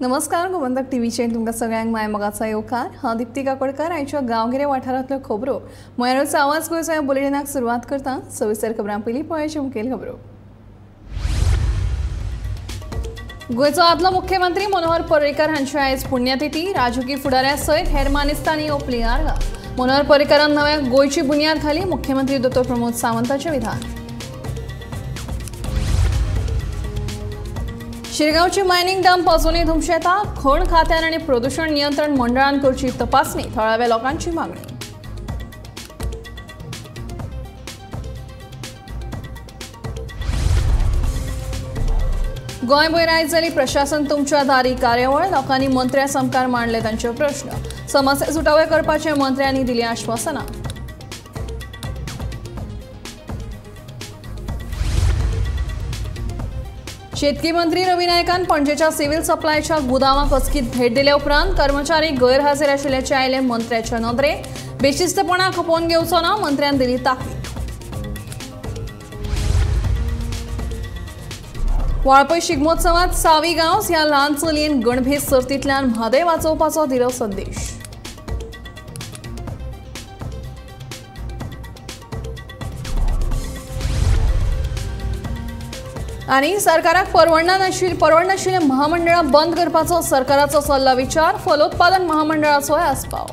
नमस्कार, गोमंतक टीव्हीचेर तुमकां सगळ्यांक माय मोगाचो येवकार. हांव दीप्ती काकोडकर. आयच्या गांवगिऱ्या वाठारांतल्यो खबरो मयरोचो आवाज गोंयचो ह्या बुलेटिनाक सुरवात करता. सविस्तर खबरां पयलीं पळोवया मुखेल खबरो. गोंयचो आदलो मुख्यमंत्री मनोहर पर्रीकर हांची आयज पुण्यतिथी. राजकी फुडाऱ्या सयत हेर मानेस्तांनी ओंपली आर्गां. मनोहर पर्रीकरान नव्या गोंयची बुन्याद घाली, मुख्यमंत्री दोतोर प्रमोद सावंताचें विधान. शिरगांवची मायनिंग डंप अजूनय धुमशेता. खण खात्यान आनी प्रदूषण नियंत्रण मंडळान करची तपासणी, थळाव्या लोकांची मागणी. गोंय भर आयज जाली प्रशासन तुमच्या दारी कार्यावळ. लोकांनी मंत्र्या सामकार मांडले तांचे प्रश्न. समस्या सुटावे करपाचे मंत्र्यांनी दिली आश्वासनां. शेतकी मंत्री रवी नायकान पणजेच्या सिव्हिल सप्लायच्या गुदामाक अचकीत भेट दिल्या उपरांत कर्मचारी गैरहाजीर आशिल्ल्याचें आयलें मंत्र्याच्या नदरे. बेशिस्तपणा खपोवन घेवचो ना, मंत्र्यान दिली ताकीद. वाळपय शिगमोत्सवात सावी गांवस ह्या ल्हान चलयेन गणभेस सर्तींतल्यान म्हादय वाचोवपाचो दिलो संदेश. आनी सरकाराक परवडनाशिल्ले महामंडळां बंद करपाचो सरकाराचो सल्ला विचार. फलोत्पादन महामंडळाचोय आस्पाव.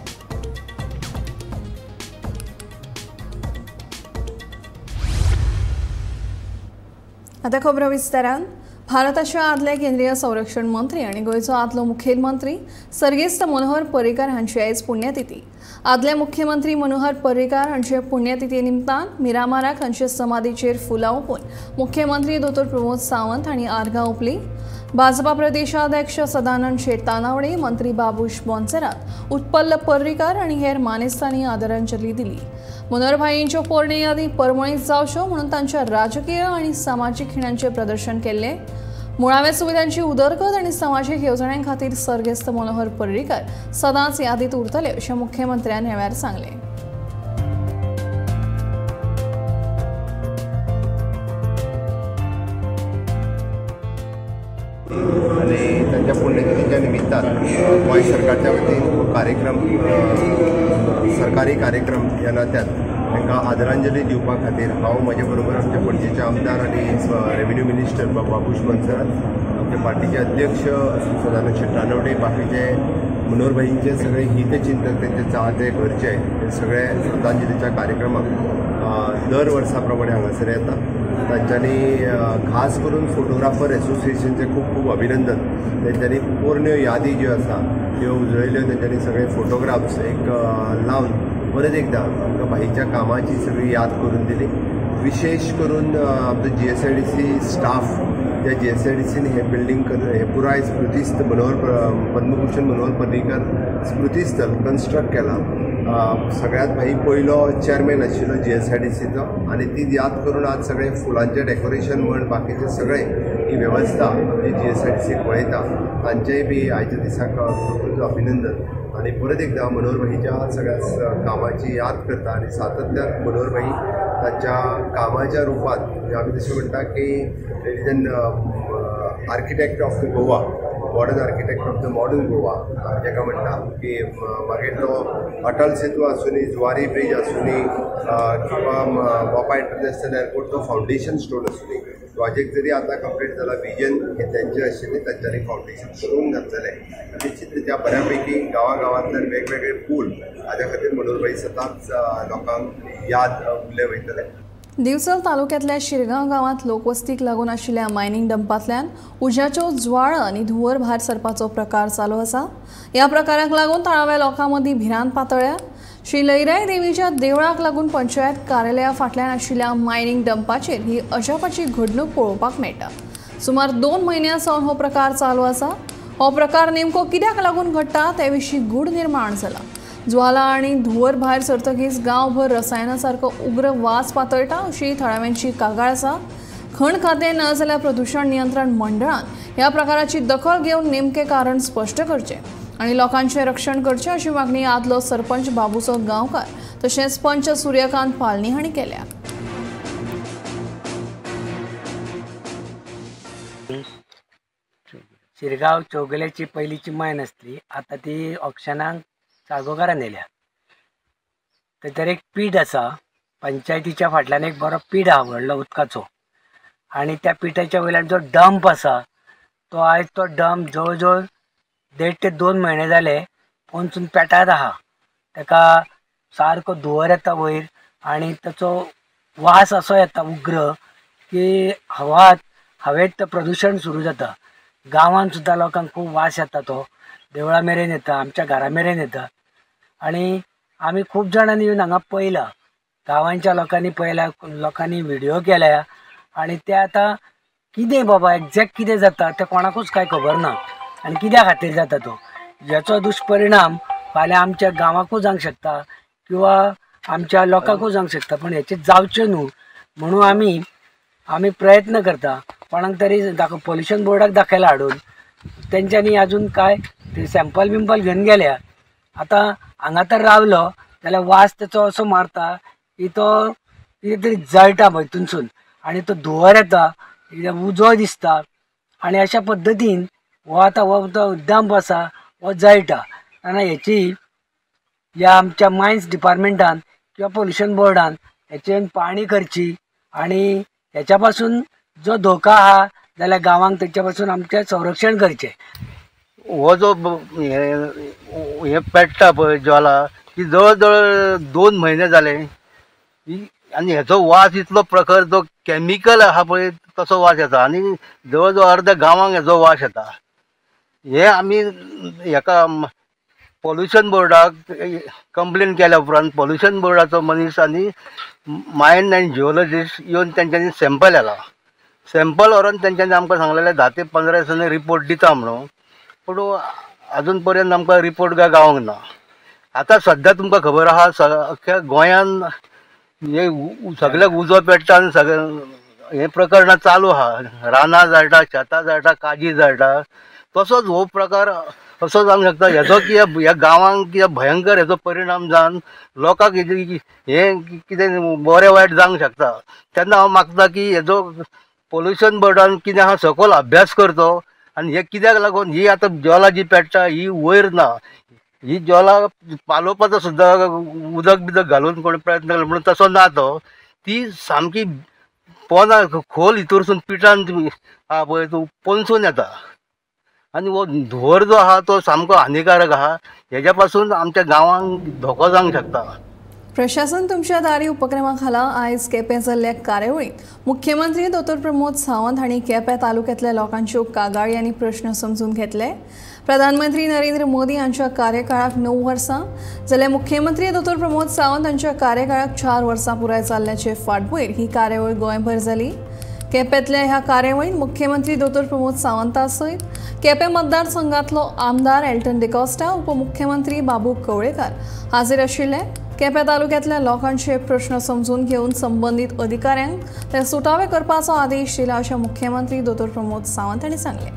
आतां खबरो विस्तारान. भारताचे आदले केंद्रीय संरक्षण मंत्री आनी गोंयचो आदलो मुखेलमंत्री सर्गेस्त मनोहर पर्रीकर हांची आयज पुण्यतिथी. आदले मुख्यमंत्री मनोहर पर्रीकर हांचे पुण्यतिथी निमतान मिरामाराक हांचे समाधीचेर फुलां ओंपून मुख्यमंत्री दोतोर प्रमोद सावंत हांणी आर्गां ओंपली. भाजपा प्रदेशाध्यक्ष सदानंद शेट तानावडे, मंत्री बाबूश बोन्सेरात, उत्पल्ल पर्रीकर आनी हेर मानेस्तांनी आदरांजली दिली. मनोहर भाईंच्यो पोरणे यादी परमळीत जावच्यो म्हणून तांच्या राजकीय आनी सामाजीक खिणांचें प्रदर्शन केल्लें. मुळाव्या सुविधांची उदरगत आनी समाजीक येवजण्यां खातीर सर्गेस्त मनोहर पर्रीकर सदांच यादीत उरतले अशें मुख्यमंत्र्यान ह्या वेळार सांगलें. आनी तांच्या पुण्यतिथीच्या निमित्तान गोंय सरकारच्या वतीन कार्यक्रम, सरकारी कार्यक्रम ह्या नात्यान तांकां आदरांजली दिवपा खातीर हांव म्हजे बरोबर आमच्या पणजेचे आमदार आनी रेव्हेन्यू मिनिस्टर बाबूश मोन्सेरात, आमच्या पार्टीचे अध्यक्ष सदानंद शेट तानावडे, बाकीचे मनोहर भाईंचे सगळे हितचिंतक, तेंचे चाहते, घरचे हे सगळे श्रद्धांजलीच्या कार्यक्रमाक दर वर्सा प्रमाणे हांगासर येता. तांच्यांनी खास करून फोटोग्राफर एसोसिएशनचें खूब खूब अभिनंदन. तेंच्यांनी पोरण्यो यादी ज्यो आसा त्यो उजळयल्यो. तेंच्यांनी सगळे फोटोग्राफ्स एक लावन परत एकदां आमकां भाईच्या कामाची सगळी याद करून दिली. विशेश करून आमचो GSIDC staff, त्या GSIDCन हें बिल्डींग हें पुराय स्मृतीस्थळ मनोहर पद्मभूषण मनोहर पर्रीकर स्मृतीस्थळ कन्स्ट्रक्ट केलां. सगळ्यांत भाई पयलो चेअरमॅन आशिल्लो GSIDCचो आनी ती याद करून आज सगळे फुलांचें डेकोरेशन म्हण बाकीचें सगळें ही वेवस्था आमची GSIDC पळयता. तांचेंय बी आयच्या दिसाक खूब अभिनंदन. आनी परत एकदां मनोहर भाईच्या सगळ्या कामाची याद करता आनी सातत्यान मनोहर भाई तांच्या कामाच्या रुपान, म्हणजे आमी तशें म्हणटा की it is an architect of the Goa, modern architect of the modern Goa जाका म्हणटा की मागीर तो अटल सेतू आसुनी, जुवारी ब्रिज आसुनी किंवा मोपा इंटरनॅशनल एअरपोर्टचो फावंडेशन स्टोन आसुनी. प्रोजेक्ट जरी आतां कंप्लीट जाला, विजन हें तेंचें आशिल्लें, तांच्यांनी फावंडेशन स्टोन घातलेलें. निश्चित रित्या बऱ्यापैकी गांवागांवांतल्यान वेगवेगळे पूल हाज्या खातीर मनोहर भाई सदांच लोकांक याद उरले वयतले. दिवचल तालुक्यांतल्या शिरगांव गांवांत लोकवस्तीक लागून आशिल्ल्या मायनिंग डंपांतल्यान उज्याच्यो ज्वाळा आनी धुंवर भायर सरपाचो प्रकार चालू आसा. ह्या प्रकाराक लागून थळाव्या लोकां मदीं भिरांत पातळ्ळ्या. श्री लईराय देवीच्या देवळाक लागून पंचायत कार्यालया फाटल्यान आशिल्ल्या मायनिंग डंपाचेर ही अजापाची घडणूक पळोवपाक मेळटा. सुमार 2 म्हयन्यां सावन हो प्रकार चालू आसा. हो प्रकार नेमको कित्याक लागून घडटा ते विशीं गूढ निर्माण जाला. ज्वाला आनी धुंवर भायर सरतकीच गांवभर रसायना सारको उग्र वास पातळटा अशी थळाव्यांची कागाळ आसा. खण खातें ना जाल्यार प्रदूषण नियंत्रण मंडळान ह्या प्रकाराची दखल घेवन नेमकें कारण स्पश्ट करचें आनी लोकांचें रक्षण करचें अशी मागणी आदलो सरपंच बाबूसो गांवकार तशेंच पंच सूर्यकांत पालनी हांणी केल्या. शिरगांव चौगुल्याची पयलींची मायन आसली, आतां ती ऑक्शनाक साळगांवकारान येयल्या. थंयसर एक पीठ आसा, पंचायतीच्या फाटल्यान एक बरो पीठ आहा व्हडलो उदकाचो, आनी त्या पिठाच्या वयल्यान जो डंप आसा तो आयज तो डंप जवळ जवळ 1.5 ते 2 म्हयने जाले पोनसून पेटार आहा. ताका सारको धुंवर येता वयर आनी ताचो वास असो येता उग्र की हवेत प्रदूशण सुरू जाता. गांवांत सुद्दां लोकांक खूब वास येता, तो देवळा मेरेन येता, आमच्या घरा मेरेन येता. आनी आमी खूब जाणांनी येवन हांगा पळयलां, गांवांच्या लोकांनी पळयला, लोकांनी व्हिडियो केल्या. आनी ते आतां कितें बाबा एग्जॅक्ट कितें जाता तें कोणाकूच कांय खबर ना आनी कित्या खातीर जाता तो. हेचो दुश्परिणाम फाल्यां आमच्या गांवाकूय जावंक शकता किंवा आमच्या लोकांकूय जावंक शकता, पूण हेचें जावचें न्हू म्हणून आमी प्रयत्न करता. कोणाक तरी पोल्युशन बोर्डाक दाखयला हाडून, तेंच्यांनी अजून काय ते सॅम्पल बिंपल घेवन गेल्या. आतां हांगा तर रावलो जाल्यार वास तेचो असो मारता की तो कितें तरी जळटा भंयतूनसून आनी तो धुंवर येता, उजो दिसता. आनी अशा पद्दतीन हो आतां हो तो डंप आसा हो जळटा. आनी हेची ह्या आमच्या मायन्स डिपार्टमेंटान किंवा पोल्युशन बोर्डान हेचेर पाळणी करची आनी हेच्या पासून जो धोका आहा जाल्यार गांवांक तेच्या पासून आमचें संरक्षण करचें. हो जो हे पेट्टा पळय ज्वाला, ती जवळ जवळ 2 म्हयने जाले आनी हेचो वास इतलो प्रखर, जो केमिकल आहा पळय तसो वास येता आनी जवळ जवळ अर्द्या गांवांक हेचो वास येता. हे आमी हेका पोल्युशन बोर्डाक कंप्लेन केल्या उपरांत पोल्युशन बोर्डाचो मनीस आनी मायन आनी जिओलॉजिस्ट येवन तेंच्यांनी सॅम्पल व्हेला. सॅम्पल व्हरोन तेंच्यांनी आमकां सांगलेलें 10 ते 15 दिसांनी रिपोर्ट दिता म्हणून, पूण आजून पर्यंत आमकां रिपोर्ट काय गावोंक ना. आतां सद्या तुमकां खबर आहा अख्ख्या गोंयान हे सगळ्याक उजो पेट्टा आनी सगळें हें प्रकरणां चालू आहा. रानां जळटा, शेतां जळटा, काजी जळटा. तसोच हो प्रकार असो जावंक शकता. हेजो की ह्या गांवांक कितें भयंकर हेजो परिणाम जावन लोकांक हें कितें बरें वायट जावंक शकता. तेन्ना हांव मागता की हेजो पोल्युशन बोर्डान कितें आहा सखोल अभ्यास करचो आनी हें कित्याक लागून ही आतां ज्वाला जी पेट्टा ही वयर ना, ही ज्वाला पालोवपाचो सुद्दां उदक बिदक घालून कोण प्रयत्न केलो म्हणून तसो ना, तो ती सामकी पोना खोल हितूरसून पिठान आहा पळय तो पोनसून येता आनी हो धुंवर जो आहा तो सामको हानिकारक आहा. हेज्या पासून आमच्या गांवांक धोको जावंक शकता. प्रशासन तुमच्या दारी उपक्रमा खाला आयज केपें जाल्ल्या कार्यावळींत मुख्यमंत्री दोतोर प्रमोद सावंत हांणी केपें तालुक्यांतल्या लोकांच्यो कागाळी आनी प्रश्न समजून घेतले. प्रधानमंत्री नरेंद्र मोदी हांच्या कार्यकाळाक 9 वर्सां जाल्यार मुख्यमंत्री दोतोर प्रमोद सावंत हांच्या कार्यकाळाक 4 वर्सां पुराय जाल्ल्याचे फाटभूंयेर ही कार्यावळ गोंयभर जाली. केपेंतल्या ह्या कार्यावळींत मुख्यमंत्री दोतोर प्रमोद सावंता सयत केपें मतदारसंघांतलो आमदार एल्टन डिकॉस्टा, उपमुख्यमंत्री बाबू कवळेकार हाजीर आशिल्ले. केपें तालुक्यांतल्या लोकांचे प्रश्न समजून घेवन संबंदीत अधिकाऱ्यांक ते सुटावे करपाचो आदेश दिला अशें मुख्यमंत्री दोतोर प्रमोद सावंत हांणी सांगलें.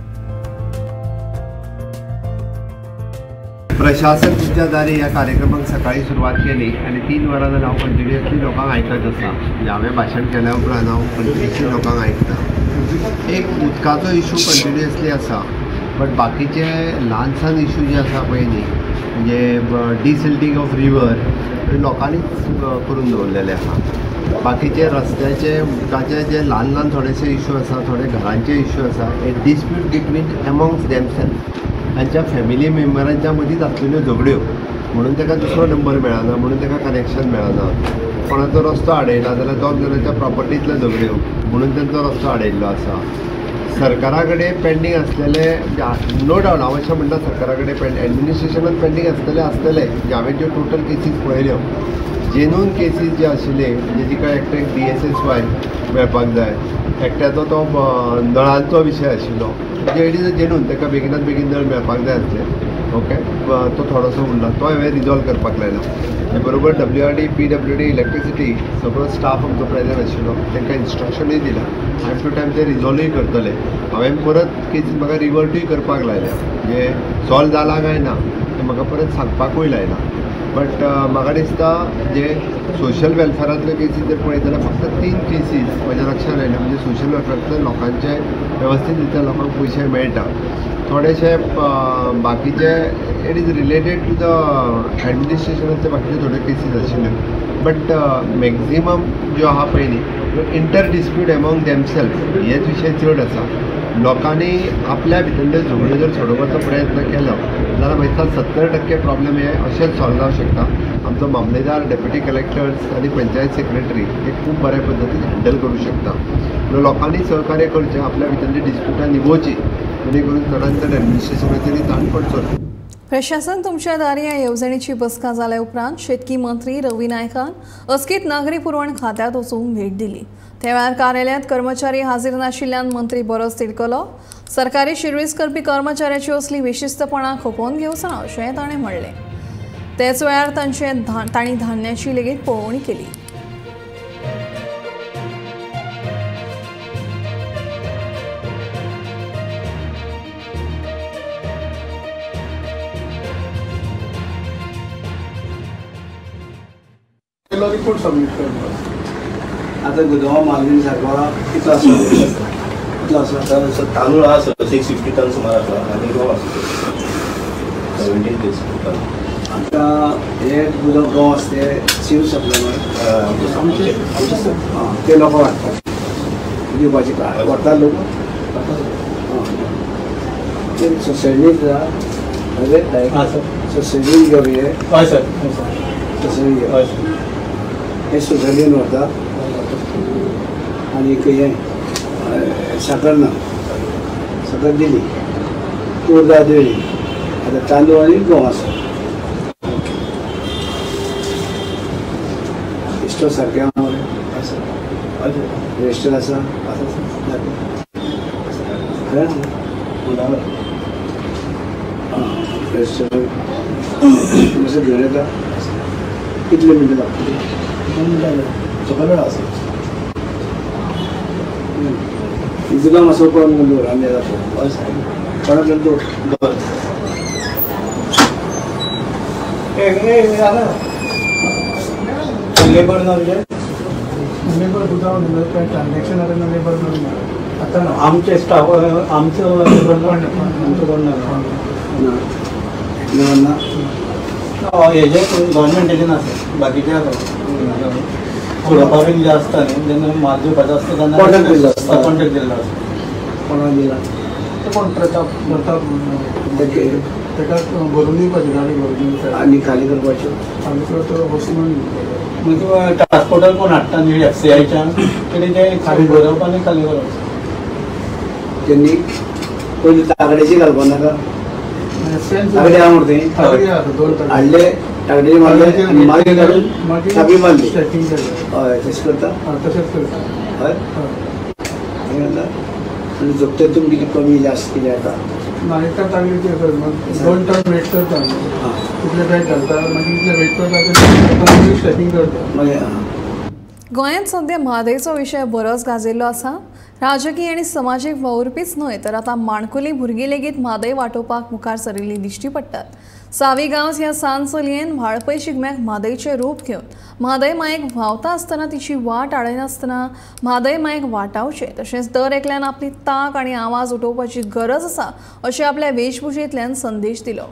प्रशासन तुमच्या दारी ह्या कार्यक्रमाक सकाळी सुरवात केली आनी 3 वरां जाल्यार हांव कंटिन्युअसली लोकांक आयकत आसा. म्हणजे हांवें भाशण केल्या उपरांत हांव कंटिन्युअसली लोकांक आयकता. एक उदकाचो इशू कंटिन्युअसली आसा, बट बाकीचे ल्हान सान इशू जे आसा पळय न्ही, म्हणजे डिसिल्टींग ऑफ रिवर लोकांनीच करून दवरलेले आसा. बाकीचे रस्त्याचे उदकाचे जे ल्हान ल्हान थोडेशे इशू आसा, थोडे घरांचे इशू आसा, हे डिस्प्यूट बिटवीन एमोंग्स देमसेल्फ, तांच्या फॅमिली मेंबरांच्या मदींच आसलेल्यो झगड्यो, म्हणून ताका दुसरो नंबर मेळना, म्हणून ताका कनेक्शन मेळना. कोणाचो रस्तो आडयला जाल्यार 2 जाणांच्या प्रॉपर्टींतल्यो झगड्यो म्हणून तांचो रस्तो आडयल्लो आसा. सरकारा कडेन पेंडींग आसलेले, नो डावट हांव अशें म्हणटा, सरकारा कडेन एडमिनिस्ट्रेशनान पेंडींग आसतले आसतले. म्हणजे हांवें ज्यो टोटल केसीस पळयल्यो, जेन्यून केसीस जे आशिल्ले, म्हणजे जिका एकट्याक DSSY मेळपाक जाय, एकट्याचो तो नळांचो विशय आशिल्लो, म्हणजे it is a genuine, ताका बेगिनात बेगीन नळ मेळपाक जाय आसले, ओके, तो थोडोसो उरला, तो हांवें रिजॉल्व करपाक लायला. ते बरोबर WRD, PWD, electricity सगळो स्टाफ आमचो प्रेजंट आशिल्लो, तांकां इन्स्ट्रक्शनूय दिलां, टायम टू टायम ते रिजॉल्वूय करतले. हांवें परत केसीस म्हाका रिवर्टूय करपाक लायल्या, म्हणजे सॉल्व जाला काय ना तें म्हाका परत सांगपाकूय लायलां. बट म्हाका दिसता जे सोशल वेलफेरांतल्यो केसीस जर पळयत जाल्यार फक्त 3 केसीस म्हज्या लक्षांत आयल्यो, म्हणजे सोशल वेलफेरांतल्या लोकांचे वेवस्थीत रित्या लोकांक पयशे मेळटा. थोडेशे बाकीचे it is related to the एडमिनिस्ट्रेशनाचे बाकीचे थोडे केसीस आशिल्ल्यो, बट मॅक्झिमम ज्यो आहा पळय न्ही इंटर डिस्प्यूट एमोंग देमसेल्फ हेच विशय चड आसा. लोकांनी आपल्या भितरल्यो झगड्यो जर सोडोवपाचो प्रयत्न केलो जाल्यार म्हाका दिसता 70% प्रॉब्लम हे अशेंच सॉल्व जावंक शकता. आमचो मामलेदार, डेप्युटी कलेक्टर्स आनी पंचायत सेक्रेटरी हे खूब बऱ्या पद्दतीन हँडल करूं शकता. म्हणून लोकांनी सहकार्य करचें, आपल्या भितरली डिस्प्युटां निभोवची, जेणे करून चडान चड एडमिनिस्ट्रेशनाचेर ताण पडचो. प्रशासन तुमच्या दारी ह्या येवजणेची बसका जाल्या उपरांत शेतकी मंत्री रवी नायकान अचकीत नागरी पुरवण खात्यांत वचून भेट दिली. त्या वेळार कार्यालयांत कर्मचारी हाजीर नाशिल्ल्यान मंत्री बरोच तिडकलो. सरकारी शिरवीस करपी कर्मचाऱ्याची असली बेशिस्तपणां खपोवन घेवचो ना अशें ताणें म्हणलें. त्याच वेळार तांणी धान्याची लेगीत पळोवणी केली. रिपोर्ट सबमिट करपाक आतां गोदांव मालवीन सारको कितलो आसा कितलो आसा तांदूळ आसा 650 टन सुमार आसा आनी गंव आसा 17 केजी टन. आतां हे गुदांव गंव आसा ते सीव सप्लाय आमचे ते लोकां वांटपाचे दिवपाचे व्हरता लोक ते सोसायटीक सोसायटीन घेवप हे. हय सर, सोसायटीन घेवप हय सर, हे सोसायटीन व्हरता आनी हें साकर ना, साकर दिली, तूर दाळ दिली, आतां तांदूळ आनी गंव आसा. इश्टो सारकें आसा मरे, रजिस्टर आसा, रजिस्टर मातशें घेवन येता. कितले मिनटां लागतली? 2 मिनटां सगळो वेळ आसा. गुदाम मातसो पळोवन दवर आमी येता. कोणाक दवर बरें. लेबर ना तुजें? लेबर गुदांव ट्रान्झॅक्शन आतां ना, लेबर ना आतां ना. आमचे स्टाफ आमचो लेबर ना, आमचो कोण ना ना हेजे गव्हर्मेंटाचे ना सर, बाकीचे आसा. सोडोवपा बीन जे आसता न्ही जेन्ना माल दिवपाचो आसता तेन्ना कॉन्ट्रॅक्ट दिल्लो आसता. कॉन्ट्रॅक्ट दिल्लो आसता. कोणाक दिला? ते कोण प्रताप प्रताप ताका भरून दिवपाची गाडी भरून दिवपाची आनी खाली करपाच्यो खाली करता वचून मागीर ट्रान्सपोर्टर कोण हाडटा न्ही एफसीआयच्यान तेणी ते खाली भरप आनी खाली करप. तेणी पयलीं तागड्याची घालपा नाका, तागडे आहा मरे थंय हाडले तागडे मारले आनी मागीर काडून चाबी मारली. हय तशें करता, तशेंच करता. हय हें जाता. आनी जगते तुमी कितें कमी जास्त कितें जाता ना एका तागडीचेर सर 2 टन वेट करता, तितले बॅग घालता, मागीर इतले वेट करता मागीर स्टॅकिंग करता. मागीर गोंयांत सध्या म्हादयचो विशय बरोच गाजिल्लो आसा. राजकीय आनी समाजीक वावुरपीच न्हय तर आतां माणकुली भुरगीं लेगीत म्हादय वाटोवपाक मुखार सरिल्ली दिश्टी पडटात. सावी गांवस ह्या सान चलयेन वाळपय शिगम्याक म्हादयचें रूप घेवन म्हादय मायेक व्हांवता आसतना तिची वाट आडयनासतना म्हादय मायेक वाटावचें, तशेंच दर एकल्यान आपली तांक आनी आवाज उठोवपाची गरज आसा अशें आपल्या वेशभुशेंतल्यान संदेश दिलो.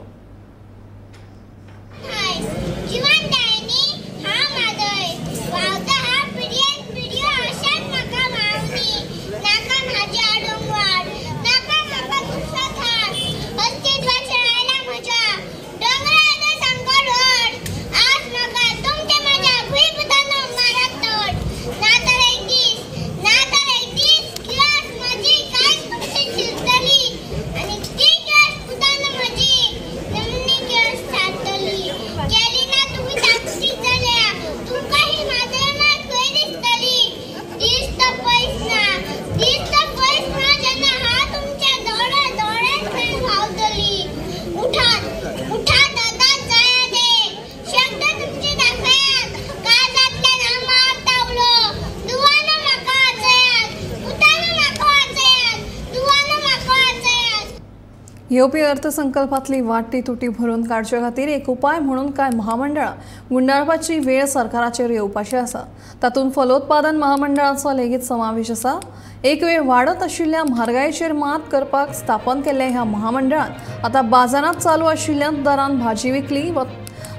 येवपी अर्थसंकल्पातली वाडटी तुटी भरून काडचे खातीर एक उपाय म्हणून कांय महामंडळां गुंडाळपाची वेळ सरकाराचेर येवपाची आसा. तातूंत फलोत्पादन महामंडळाचो लेगीत समावेश आसा. एक वेळ वाडत आशिल्ल्या म्हारगायेचेर मात करपाक स्थापन केल्ल्या ह्या महामंडळान आतां बाजारांत चालू आशिल्ल्या दरान भाजी विकली व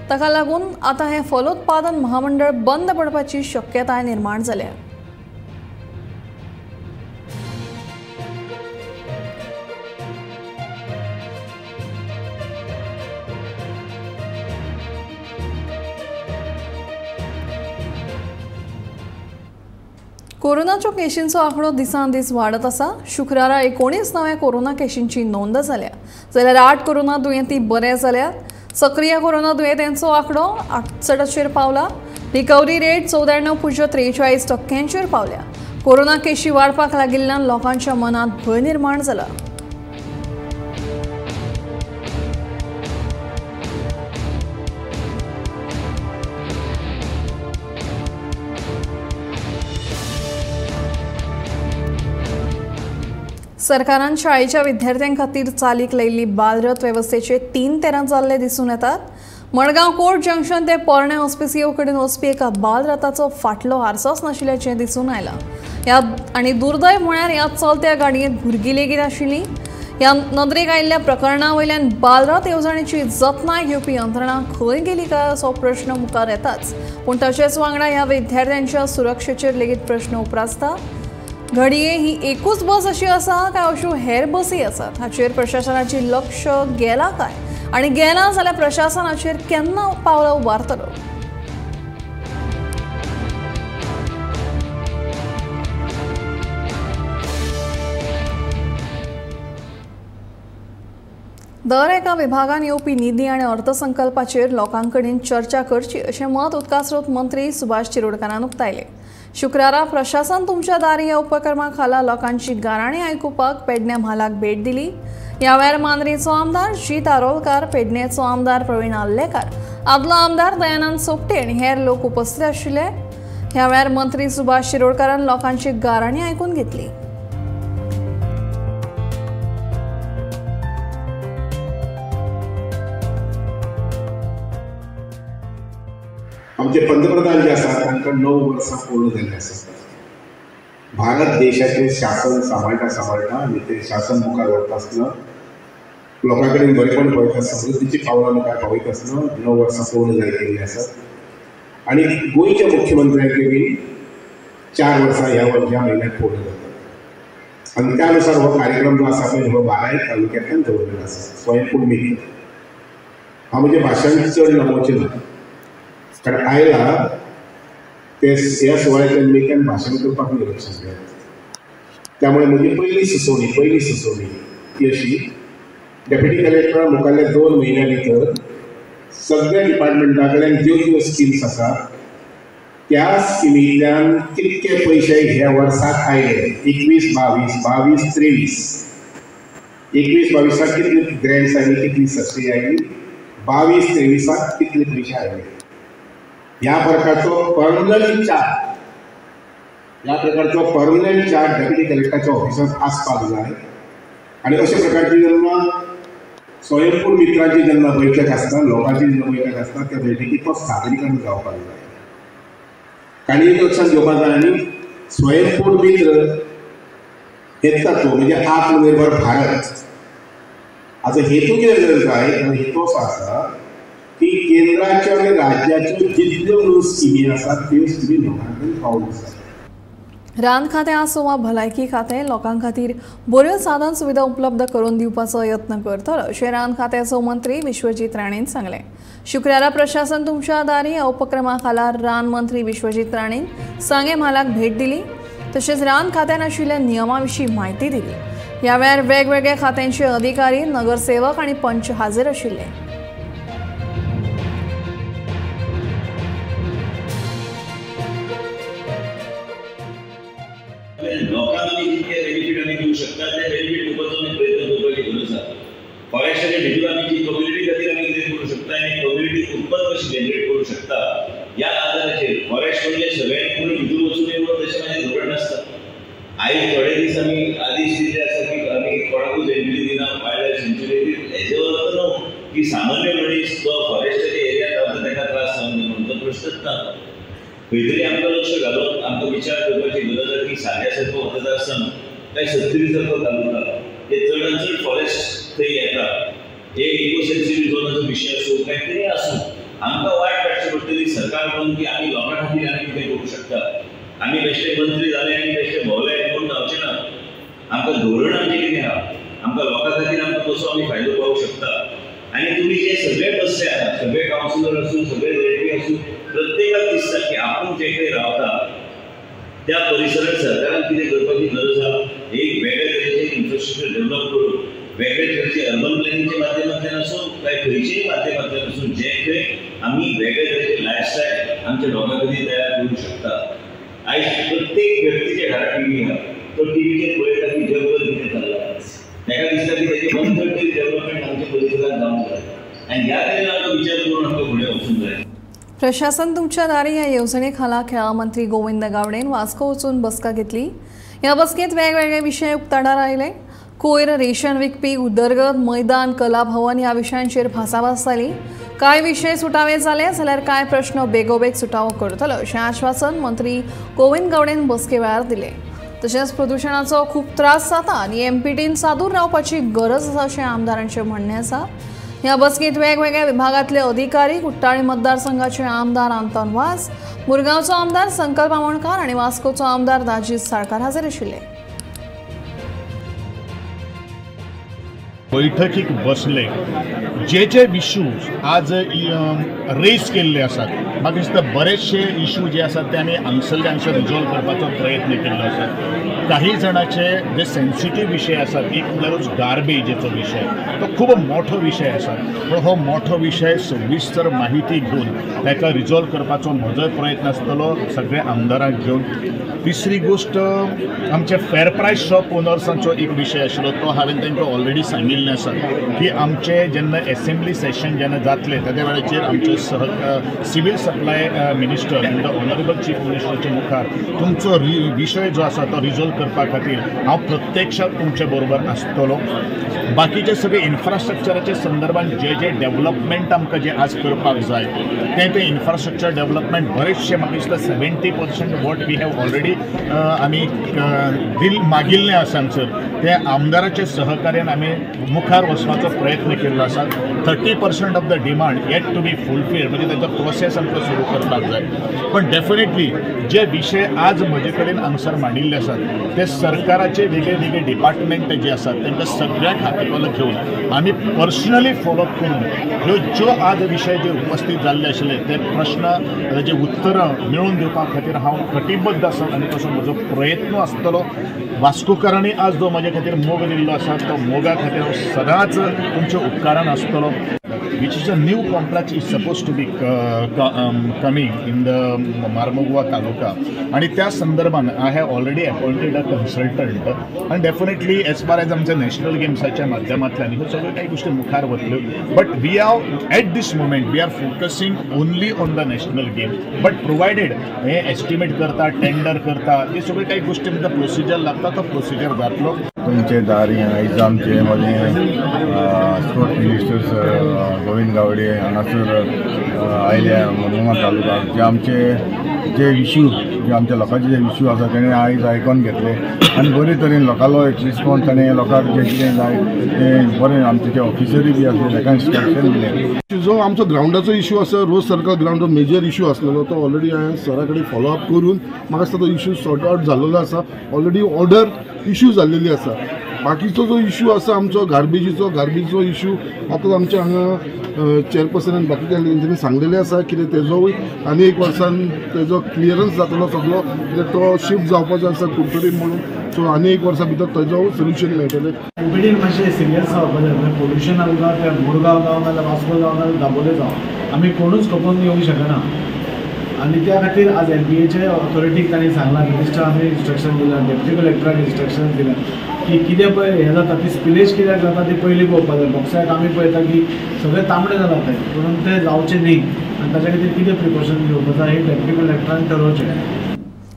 ताका लागून आतां हें फलोत्पादन महामंडळ बंद पडपाची शक्यताय निर्माण जाल्या. कोरोनाच्यो केशींचो आंकडो दिसान दीस वाडत आसा. शुक्रारा 19 नव्या कोरोना केशींची नोंद जाल्या, जाल्यार 8 कोरोना दुयेंती बरे जाल्यात. सक्रीय कोरोना दुयेंत्यांचो आंकडो 68 पावला. रिकव्हरी रेट 94.43% पावल्या. कोरोना केशी वाडपाक लागिल्ल्यान लोकांच्या मनांत भंय निर्माण जाला. सरकारान शाळेच्या विद्यार्थ्यां खातीर चालीक लायिल्ली बालरथ वेवस्थेचे 3 तेरां जाल्ले दिसून येतात. मडगांव कोर्ट जंक्शन ते पोरण्या ऑस्पिसियो कडेन वचपी एका बालरथाचो फाटलो हारसोच नाशिल्ल्याचें दिसून आयलां. ह्या आनी दुर्दैव म्हळ्यार ह्या चलत्या गाडयेंत भुरगीं लेगीत आशिल्लीं. ह्या नदरेक आयिल्ल्या प्रकरणा वयल्यान बालरथ येवजणेची जतनाय घेवपी यंत्रणा खंय गेली काय असो प्रश्न मुखार येताच, पूण तशेंच वांगडा ह्या विद्यार्थ्यांच्या सुरक्षेचेर लेगीत प्रश्न उप्रासता. घडये ही एकूच बस अशी आसा काय अश्यो हेर बसी आसात हाचेर प्रशासनाची लक्ष गेला काय आनी गेला जाल्यार प्रशासनाचेर केन्ना पावलां उबारतलो. दर एका विभागान येवपी निधी आनी अर्थसंकल्पाचेर लोकां कडेन चर्चा करची अशें मत उदकास्रोत मंत्री सुभाष शिरोडकारान उक्तायलें. शुक्रारा प्रशासन तुमच्या दारी ह्या उपक्रमा खाला लोकांची गाराणी आयकुपाक पेडण्या म्हालाक भेट दिली. ह्या वेळार मांद्रेचो आमदार जीत आरोलकार, पेडणेचो आमदार प्रवीण आर्लेकार, आदलो आमदार दयानंद सोपटे आनी हेर लोक उपस्थित आशिल्ले. ह्या वेळार मंत्री सुभाष शिरोडकारान लोकांची गाराणी आयकून घेतली. आमचे पंतप्रधान जे आसा तांकां 9 वर्सां पूर्ण जाल्लीं आसा. भारत देशाचें शासन सांबाळटा सांबाळटा आनी तें शासन मुखार व्हरता आसतना लोकां कडेन बरेपण पळयता, समृद्धीची पावलां मुखार पावयता आसतना 9 वर्सां पूर्ण जायत गेल्लीं आसात आनी गोंयच्या मुख्यमंत्र्यांचे बी 4 वर्सां ह्या म्हयन्याक पूर्ण जातात आनी त्या नुसार हो कार्यक्रम जो आसा पळय हो बाराय तालुक्यांतल्यान दवरलेलो आसा. स्वयंपूर्ण मित्र हांव म्हजें भाशण चड लांबोवचें ना, कारण आयला ते ह्या सुवाळ्याच्या निमित्तान भाशण करपाक निरीक्षण केलें. त्यामुळे म्हजी पयली सुचोवणी ती अशी, डेप्युटी कलेक्टरा मुखारल्या 2 म्हयन्या भितर सगळ्या डिपार्टमेंटा कडल्यान ज्यो ज्यो स्किम्स आसात त्या स्किमींतल्यान कितके पयशे ह्या वर्साक आयले, 21 22 22 23, 21 22 कितली ग्रँट्स आयली, कितली सबसिडी आयली, 22 23 कितले पयशे आयले, ह्या प्रकारचो पर्मनंट चार्ट, ह्या प्रकारचो पर्मनंट चार्ट डेप्युटी कलेक्टराच्या ऑफिसांत आसपाक जाय. आनी अशा प्रकारची जेन्ना स्वयंपूर्ण मित्रांची जेन्ना बैठक आसता, लोकांची जेन्ना बैठक आसता, त्या बैठकीत तो सादरीकरण जावपाक जाय. आनी एक लक्षांत घेवपाक जाय, आनी स्वयंपूर्ण मित्र हें तत्व म्हणजे आत्मनिर्भर भारत हाचो हेतू कितें जाय, हेतू असो आसा की केंद्राच्यो आनी राज्याच्यो जितल्यो न्हू स्किमी आसात त्यो स्किमी लोकां कडेन पावूंक जाय. रान खातें आसूं वा भलायकी खातें लोकां खातीर बऱ्यो साधन सुविधा उपलब्ध करून दिवपाचो यत्न करतलो अशें रान खात्याचो मंत्री विश्वजीत राणेन सांगलें. शुक्रारा प्रशासन तुमच्या दारी ह्या उपक्रमा खाला रान मंत्री विश्वजीत राणेन सांगें म्हालाक भेट दिली, तशेंच रान खात्यान आशिल्ल्या नियमां विशीं म्हायती दिली. ह्या वेळार वेगवेगळ्या खात्यांचे अधिकारी, नगरसेवक आनी पंच हाजीर आशिल्ले. लोकांक आमी जितके बेनिफीट आमी दिवंक शकता ते बेनिफीट दिवपाचो आमी प्रयत्न करपाची गरज आसा. फॉरेस्टाच्या भितर आमी जी कम्युनिटी खातीर आमी कितें करूं शकता आनी कम्युनिटी उत्पन्न कशी जनरेट करूं शकता ह्या आदाराचेर. फॉरेस्ट म्हणजे सगळ्यांनी कोणी भितर वचून येवन तशें म्हाजें धोरण नासता. आयज थोडे दीस आमी आदेश दिल्ले आसा की आमी कोणाकूच एंट्री दिना वायल्ड लायफ सँच्युरी. हेजे अर्थ न्हू की सामान्य मनीस तो फॉरेस्टाच्या एरियात रावता ताका त्रास जावन म्हणून तो सतत ना. खंय तरी आमकां लक्ष घालून आमकां विचार करपाची गरज आसा की साग्या सारको मतदारसंघ काय सत्तरी सारको तालुका हे चडान चड फॉरेस्ट थंय येता, हे इको सेन्सिटीव झोनाचो विशय आसूं काय कितेंय आसूं, आमकां वाट काडची पडटली सरकार म्हणून की आमी लोकां खातीर आमी कितें करूंक शकता. आमी बेश्टे मंत्री जाले आनी बेश्टे भोंवले म्हूण जावचें ना. आमकां धोरण आमचें कितें आहा, आमकां लोकां खातीर आमकां कसो आमी फायदो पावूंक शकता. आनी तुमी जे सगळे बसले आहात, सगळे कावन्सिलर आसूं, सगळे झेडपी आसूं, प्रत्येकाक दिसता की आपूण जे खंय रावता त्या परिसरात सरकारान कितें करपाची गरज आहा. एक वेगळे तरेचें इन्फ्रास्ट्रक्चर डेव्हलप करून वेगळे तरेचे अर्बन प्लॅनिंगच्या माध्यमांतल्यान आसूं काय खंयचेय माध्यमांतल्यान आसूं, जे खंय आमी वेगळे तरेचे लायफस्टायल आमच्या लोकां खातीर तयार करूंक शकता. आयज प्रत्येक व्यक्तीच्या घरा टीव्ही आहा, तो टीव्हीचेर पळयता की जगभर कितें चल्लां, ताका दिसता की तेजें 1/3 तरी डेव्हलपमेंट आमच्या परिसरांत जावंक जाय आनी ह्या तरेन आमकां विचार करून आमकां फुडें वचूंक जाय. प्रशासन तुमच्या दारी ह्या येवजणे खाला खेळां मंत्री गोविंद गावडेन वास्को वचून बसका घेतली. ह्या बसकेंत वेगवेगळे विशय उक्ताडार आयले. कोयर, रेशन विकपी, उदरगत, मैदान, कला भवन ह्या विशयांचेर भासाभास जाली. कांय विशय सुटावे जाले जाल्यार कांय प्रश्न बेगोबेग सुटावो करतलो अशें आश्वासन मंत्री गोविंद गावडेन बसके वेळार दिलें. तशेंच प्रदुशणाचो खूब त्रास जाता आनी एमपीटीन सादूर रावपाची गरज आसा अशें आमदारांचें म्हणणें आसा. ह्या बसकेंत वेगवेगळ्या विभागांतले अधिकारी, कुट्टाळी मतदारसंघाचे आमदार आंतोन वास, मुरगांवचो आमदार संकल्प आमोणकार आनी वास्कोचो आमदार दाजीत साळकार हजर आशिल्ले. बैठकीक बसले जे जे इश्यूज आज रेज केल्ले आसात, म्हाका दिसता बरेचशे इशू जे आसात ते आमी हांगसरले हांगसर रिजॉल्व करपाचो प्रयत्न केल्लो आसा. काही जाणांचे जे सेन्सिटीव विशय आसात, एक म्हणल्यारूच गार्बेजीचो विशय, तो खूब मोठो विशय आसा, पूण हो मोठो विशय सविस्तर माहिती घेवन ताका रिजॉल्व करपाचो म्हजोय प्रयत्न आसतलो सगळ्या आमदारांक घेवन. तिसरी गोश्ट, आमचे फेर प्रायस शॉप ओनर्सांचो एक विशय आशिल्लो, तो हांवें तांकां ऑलरेडी सांगिल्लें आसा की आमचे जेन्ना एसेंब्ली सेशन जेन्ना जातलें त्या वेळाचेर आमचे civil supply minister and the honourable chief मिनिस्टराच्या मुखार तुमचो विशय जो आसा तो रिजॉल्व करपा खातीर हांव प्रत्यक्षात तुमचे बरोबर आसतलो. बाकीचे सगळे इन्फ्रास्ट्रक्चराचे संदर्भात जे जे डेव्हलपमेंट आमकां जे आज करपाक जाय तें तें इन्फ्रास्ट्रक्चर डेव्हलपमेंट बरेचशे म्हाका दिसता 70% what we have already आमी दिल मागिल्लें आसा हांगसर, तें आमदाराच्या सहकार्यान आमी मुखार वचपाचो प्रयत्न केल्लो आसा. 30% of the demand yet to be fulfilled, म्हणजे ताचो प्रोसेस आमकां सुरू करपाक जाय. पण डेफिनेटली जे विशय आज म्हजे कडेन हांगसर मांडिल्ले आसात ते सरकाराचे वेगळे वेगळे डिपार्टमेंट जे आसात तांकां सगळ्यांक हातीपालो घेवन आमी पर्सनली फॉलोअप करून ह्यो ज्यो आज विशय जे उपस्थित जाल्ले आशिल्ले ते प्रश्न ताजे उत्तरां मेळोवन दिवपा खातीर हांव कटिबद्ध आसा आनी तसो म्हजो प्रयत्न आसतलो. वास्कोकारांनी आज जो म्हजे खातीर मोग दिल्लो आसा तो मोगा खातीर हांव सदांच तुमच्या उपकारान आसतलो. Which is a new complex is supposed to be coming in the Marmugao taluka. आणि त्या संदर्भात I have already appointed a consultant आणि डेफिनेटली एज फार एज आमच्या नॅशनल गेम्साच्या माध्यमांतल्यान ह्यो सगळ्यो काही गोष्टी मुखार वतल्यो. But we are at this moment we are focusing only on the national game, but provided hey estimate करता, टेंडर करता, हे सगळे काही गोष्टी म्हणजे प्रोसिजर लागता, तो प्रोसिजर जातलो. तुमचे दारी आयज आमचे मदें sport minister sir Govind Gawade हांगासर आयल्या मुरगांव तालुक्याक जे आमचे जे इशू जे आमच्या लोकांचे जे इशू आसा तेणें आयज आयकोन घेतले आनी बरे तरेन लोकांलो एक रिस्पॉन्स ताणें लोकांक जें कितें जाय तें बरें आमचे जे ऑफिसरूय बी आसले तांकां इन्स्ट्रक्शन दिलें. जो आमचो ग्रावंडाचो इशू आसा, रोज सर्कल ग्रावंड जो मेजर इशू आसलेलो तो ऑलरेडी हांवें सरा कडेन फॉलोअप करून म्हाका दिसता तो इशू सॉर्ट आवट जाल्लो आसा. ऑलरेडी ऑर्डर इशू जाल्लेली आसा. बाकीचो जो इशू आसा आमचो गार्बेजीचो, गार्बेजीचो इशू आतां आमच्या हांगा चेअरपर्सनान बाकीच्या तेंच्यांनी सांगलेलें आसा कितें तेजोय आनी एक वर्सान तेजो क्लियरन्स जातलो सगलो, कित्याक तो शिफ्ट जावपाचो आसा कुडतरी म्हणून, सो आनी एक वर्सा भितर तेजो सोल्युशन मेळटलें. एमपीटीन मातशें सिरियस जावपा जाय. म्हणजे पोल्युशन आमकां त्या मुरगांव जावं नाजाल्यार वास्को जावं नाजाल्यार दाबोळे जावं आमी कोणूच खपोवन येवंक शकना आनी त्या खातीर आज एलबीएचे ऑथॉरिटीक तांणी सांगलां, मिनिस्टर आमी इन्स्ट्रक्शन दिलां, डेप्युटी कलेक्टराक इन्स्ट्रक्शन दिलां की कितें पळय हें जाता ती स्पिलेज कित्याक जाता ती पयलीं पळोवपाक जाय. बॉक्सायट आमी पळयता की सगळें तांबडें जालां तें, पूण तें जावचें न्ही आनी ताच्या खातीर कितें प्रिकॉशन घेवपाक जाय हें डेप्युटी कलेक्टरान ठरोवचें.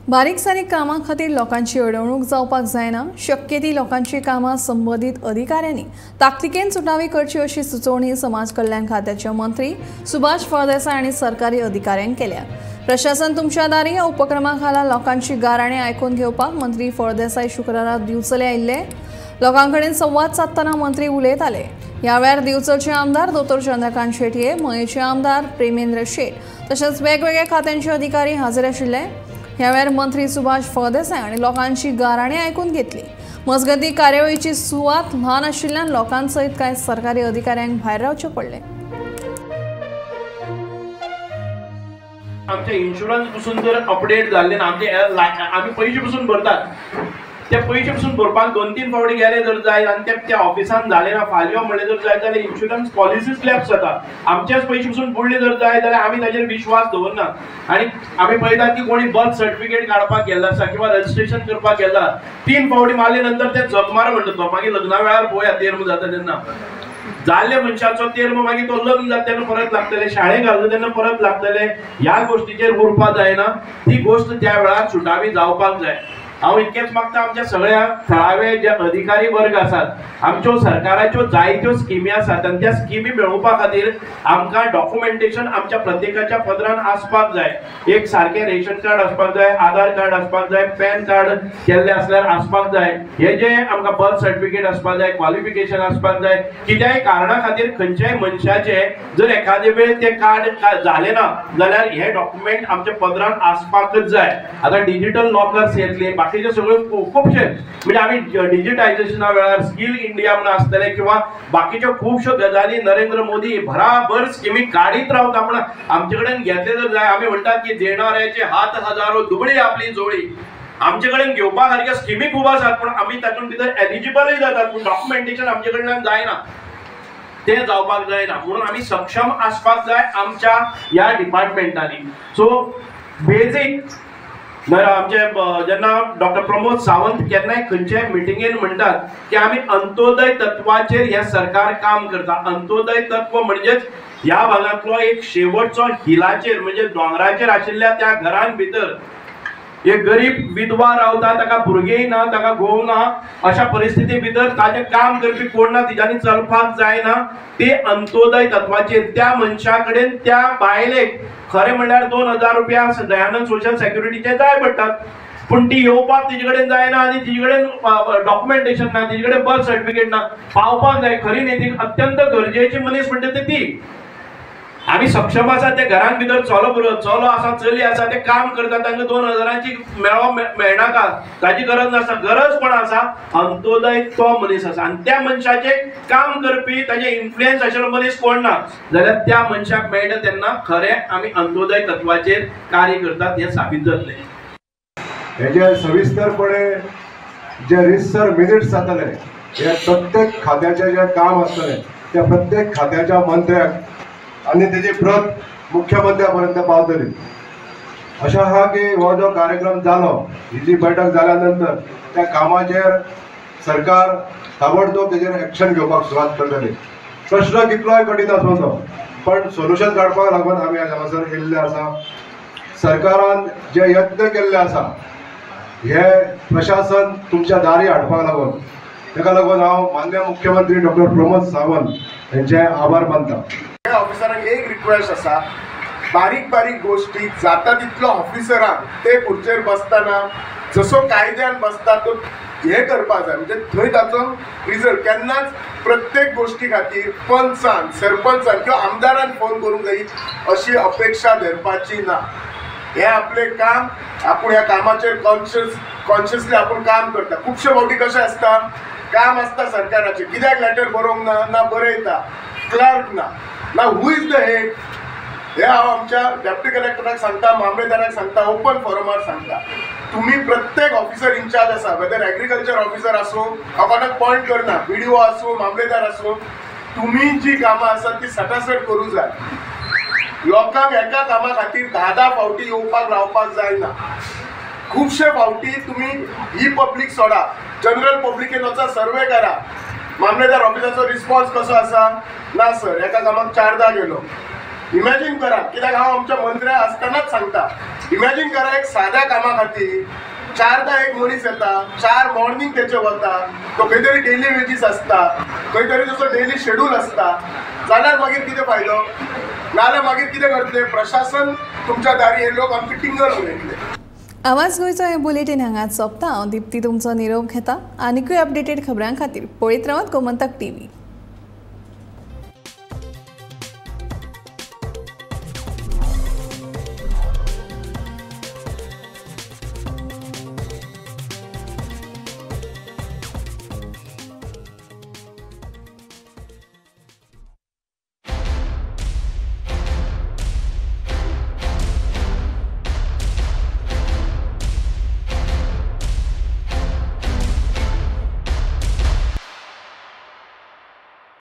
बारीक सारीक कामां खातीर लोकांची अडवणूक जावपाक जायना, शक्य ती लोकांची कामां संबंदीत अधिकाऱ्यांनी ताकतिकेन सुटावी करची अशी सुचोवणी समाज कल्याण खात्याचे मंत्री सुभाष फळदेसाय आनी सरकारी अधिकाऱ्यांक केल्या. प्रशासन तुमच्या दारी ह्या उपक्रमा खाला लोकांची गाराणे आयकून घेवपाक मंत्री फळदेसाय शुक्रारा दिवचले आयिल्ले. लोकां कडेन संवाद सादतना मंत्री उलयताले. ह्या वेळार दिवचलचे आमदार दोतोर चंद्रकांत शेटये, मयेचे आमदार प्रेमेंद्र शेट तशेंच वेगवेगळ्या खात्यांचे अधिकारी हाजीर आशिल्ले. ह्या वेळार मंत्री सुभाष फळदेसाय आनी लोकांची गाराणी आयकून घेतली. मजगतीं कार्यावळीची सुवात ल्हान आशिल्ल्यान लोकांसयत कांय सरकारी अधिकाऱ्यांक भायर रावचें पडलें. आमचे इन्शुरन्स पसून जर अपडेट जाल्ले ना, आमचे आमी पयशे पसून भरतात, ते पयशे पसून भरपाक 2-3 फावटी गेले जर जाय आनी ते त्या ऑफिसान जाले ना, फाल्यां म्हणलें जर जाय जाल्यार इन्शुरन्स पॉलिसीच लॅप्स जाता. आमचेच पयशे पसून बुडले जर जाय जाल्यार आमी ताजेर विश्वास दवरना. आनी आमी पळयतात की कोणी बर्थ सर्टिफिकेट काडपाक गेल्लो आसा किंवा रजिस्ट्रेशन करपाक गेल्लो, 3 फावटी मारले नंतर ते जगमार म्हणटा तो, मागीर लग्ना वेळार पळोवया तेर्म जाता तेन्ना जाल्ल्या मनशाचो तेर्म मागीर तो लग्न जाता तेन्ना परत लागतले, शाळेक घालता तेन्ना परत लागतले. ह्या गोष्टीचेर उरपा जायना, ती गोष्ट त्या वेळार सुटावी जावपाक जाय. हांव इतकेंच मागता आमच्या सगळ्या थळावे जे अधिकारी वर्ग आसात, आमच्यो सरकाराच्यो जायत्यो स्किमी आसात आनी त्या स्किमी मेळोवपा खातीर आमकां डॉक्युमेंटेशन आमच्या प्रत्येकाच्या पदरान आसपाक जाय. एक सारकें रेशन कार्ड आसपाक जाय, आधार कार्ड आसपाक जाय, पॅन कार्ड केल्लें आसल्यार आसपाक जाय, हे जे आमकां बर्थ सर्टिफिकेट आसपाक जाय, क्वॉलिफिकेशन आसपाक जाय. कित्याय कारणा खातीर खंयच्याय मनशाचे जर एखादे वेळ तें कार्ड जालें ना जाल्यार हे डॉक्युमेंट आमच्या पदरान आसपाकच जाय. आतां डिजिटल लॉकर्स येतले, बाकीचे सगळे खुबशे म्हणजे आमी डिजिटायझेशना वेळार स्कील इंडिया म्हणून आसतले किंवा बाकीच्यो खुबश्यो गजाली नरेंद्र मोदी भराभर स्किमी काडीत रावता, पण आमचे कडेन घेतले जर जाय. आमी म्हणटात की देणाऱ्याचे हात हजारो दुबळी आपली जोडी. आमचे कडेन घेवपा सारक्यो स्किमी खूब आसात, पण आमी तातूंत भितर एलिजिबलय जातात, पूण डॉक्युमेंटेशन आमचे कडल्यान जायना, तें जावपाक जायना. म्हणून आमी सक्षम आसपाक जाय आमच्या ह्या डिपार्टमेंटांनी. सो बेजीक आमचे जेन्ना डॉक्टर प्रमोद सावंत केन्नाय खंयच्याय मिटिंगेन म्हणटात की आमी अंत्योदय तत्वाचेर हें सरकार काम करता. अंत्योदय तत्व म्हणजेच ह्या भागांतलो एक शेवटचो हिलाचेर म्हणजे दोंगराचेर आशिल्ल्या त्या घरान भितर एक गरीब विधवा रावता, ताका भुरगेंय ना, ताका घोव ना, अशा परिस्थिती भितर ताजें काम करपी कोण ना, तिज्यांनी चलपाक जायना, ते अंत्योदय तत्वाचेर त्या मनशा कडेन त्या बायलेक खरें म्हणल्यार 2000 रुपया दयानंद सोशल सेक्युरिटीचे जाय पडटात, पूण ती येवपाक तिजे कडेन जायना आनी तिजे कडेन डॉक्युमेंटेशन ना, तिजे कडेन बर्थ सर्टिफिकेट ना, पावपाक जाय. खरी न्ही, ती अत्यंत गरजेची मनीस म्हणटा ते ती. आमी सक्षम आसा ते घरान भितर चलो बरो चलो आसा चली आसा ते काम करता, तांकां 2000ची मेळो मेळनाका ताची गरज नासता. गरज कोण आसा? अंत्योदय तो मनीस आसा आनी त्या मनशाचे काम करपी ताजे इन्फ्लुएन्स आशिल्लो मनीस कोण ना जाल्यार त्या मनशाक मेळटा तेन्ना खरें आमी अंत्योदय तत्वाचेर कार्य करतात हें साबीत जातलें. हे जे सविस्तरपणे जे रितसर विजीट जातले, हे प्रत्येक खात्याचें जें काम आसतलें त्या प्रत्येक खात्याच्या मंत्र्याक आनी तेजी प्रत मुख्यमंत्र्या पर्यंत पावतली. अशें आहा की हो जो कार्यक्रम जालो, ही जी बैठक जाल्या नंतर त्या कामाचेर सरकार ताबडतोब तेजेर एक्शन घेवपाक सुरवात करतली. प्रश्न कितलोय कठीण आसूं तो, पण सोल्युशन काडपाक लागून आमी आज हांगासर येयल्ले आसा. सरकारान जे यत्न केल्ले आसा हे प्रशासन तुमच्या दारी हाडपाक लागून, ताका लागून हांव माननीय मुख्यमंत्री डॉक्टर प्रमोद सावंत हेंचे आभार मानता. ऑफिसरांक एक रिक्वेस्ट आसा, बारीक बारीक गोष्टी जाता तितलो ऑफिसरांक ते खुर्चेर बसतना जसो कायद्यान बसता तो हे करपाक जाय, म्हणजे थंय ताचो रिजल्ट केन्नाच प्रत्येक गोष्टी खातीर पंचान सरपंचान किंवा आमदारान फोन करूंक जाय अशी अपेक्षा धरपाची ना. हें आपलें काम, आपूण ह्या कामाचेर कॉन्शियसली आपूण काम करता. खुबशे फावटी कशें आसता, काम आसता सरकाराचें, कित्याक लेटर बरोवंक ना, ना बरयता क्लर्क ना, ना who is the head. हे हांव आमच्या डेप्युटी कलेक्टराक सांगता, मामलेदाराक सांगता, ओपन फोरमार सांगता, तुमी प्रत्येक ऑफिसर इन्चार्ज आसा, वेदर एग्रीकल्चर ऑफिसर आसूं, हांव कोणाक पॉयंट करना, बी डी ओ आसूं, मामलेदार आसूं, तुमी जी कामां आसात ती सटासट करूंक जाय. लोकांक एका कामा खातीर 10-10 फावटी येवपाक रावपाक जायना. खुबशे फावटी तुमी ही पब्लीक सोडा, जनरल पब्लिकेन वचा सर्वे करा, मामलेदार ऑफिसाचो रिस्पॉन्स कसो आसा, ना सर एका कामाक 4दा गेलो, इमॅजीन करा, कित्याक हांव आमच्या मंत्र्या आसतनाच सांगता, इमॅजीन करा एक साद्या कामा खातीर 4दा एक मनीस येता, 4 मॉर्निंग तेचे वता, तो खंय तरी डेली वेजीस आसता, खंय तरी तसो डेली शेड्यूल आसता, जाल्यार मागीर कितें फायदो? नाजाल्यार मागीर कितें करतले? प्रशासन तुमच्या दारी हे लोक आमची टिंगल उडयतले. आवाज गोंयचो हे बुलेटीन हांगाच सोंपता. हांव दीप्ती तुमचो निरोप घेता. आनिकूय अपडेटेड खबरां खातीर पळयत रावात गोमंतक टीव्ही.